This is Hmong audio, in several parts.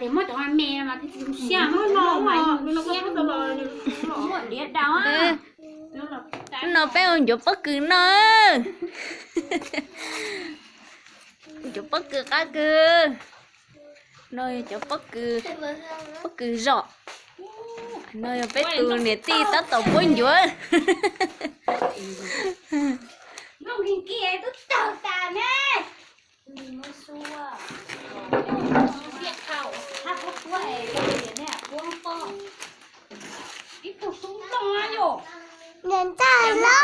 Muab cov me mas thiaj tsis siab, muab no mas siab, muab diav daus. Hnub no peb ua ncuav pob kws no. Ncuav pob kws qab kws. No yog cov pob kws, pob kws zom. No yog peb tus niam tij tab tom puab ncuav. Ntxawm los.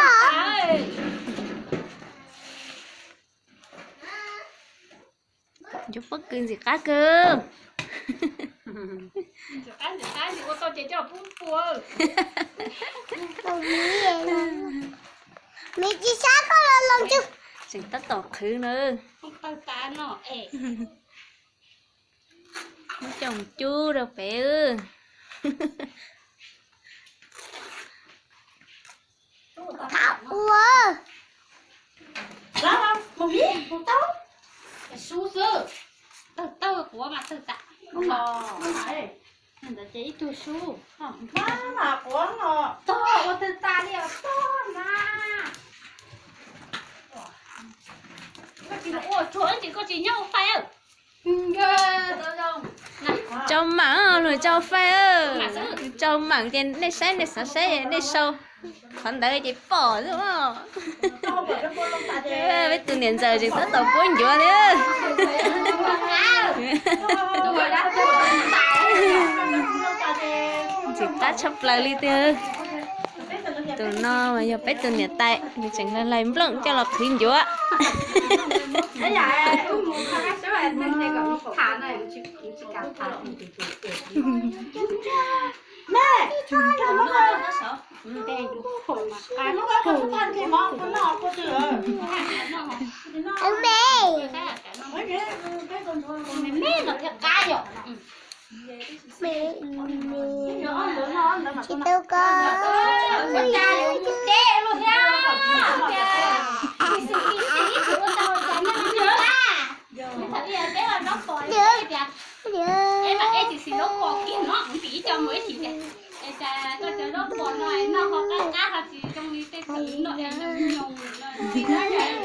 Ncuav pob kws ntxim qab kawg. Me tsis sab koj los los tseem tab tom qhwv na. Muab coj mus cub rau pem. Qab ua. Ntawd ces ib tug sub. Tog ua twg tas li os tog na. Koj tsis ua tsuag ces koj tsis nyob ua fais. Tsaus maj luag tsaus fais, tsaus maj ces nej saib nej xav saib nej sau, qhov ntawd ces pom xwb. Peb tus niam ntxawm tseem tab tom puab ncuav li. Ntxim qab tshaj plaws li tiag. Tus no mas yog peb tus niam tais, nws tseem laig laig nplooj coj los qhwv ncuav. Tsis tau koj.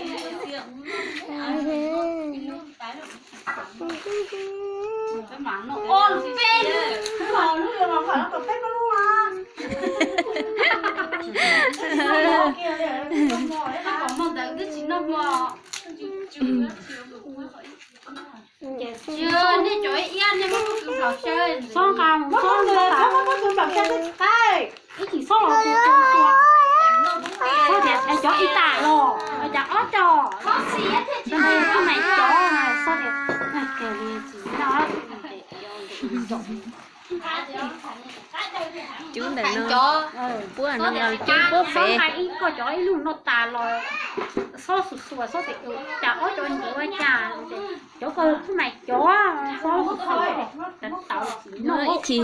Ib chim xob los tus tua, xob tias cov ib tag los, cas ob cov, cov me cov, xob tias, cub ntawm no, puab no cub puab pem. Koj cov ib lub no tas los, xob xuas xuas xob tias, cas ob cov ncuav cas, cov koj kuj mas cov, xob xuas xuas, tau tau txiv no ib chim.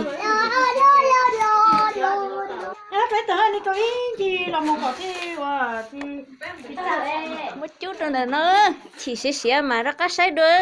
Peb tus ni rau ib ncig los mus kom tij ua tij. Muab cub rau ntawm no, chim siav siav mas rov qab saib dua.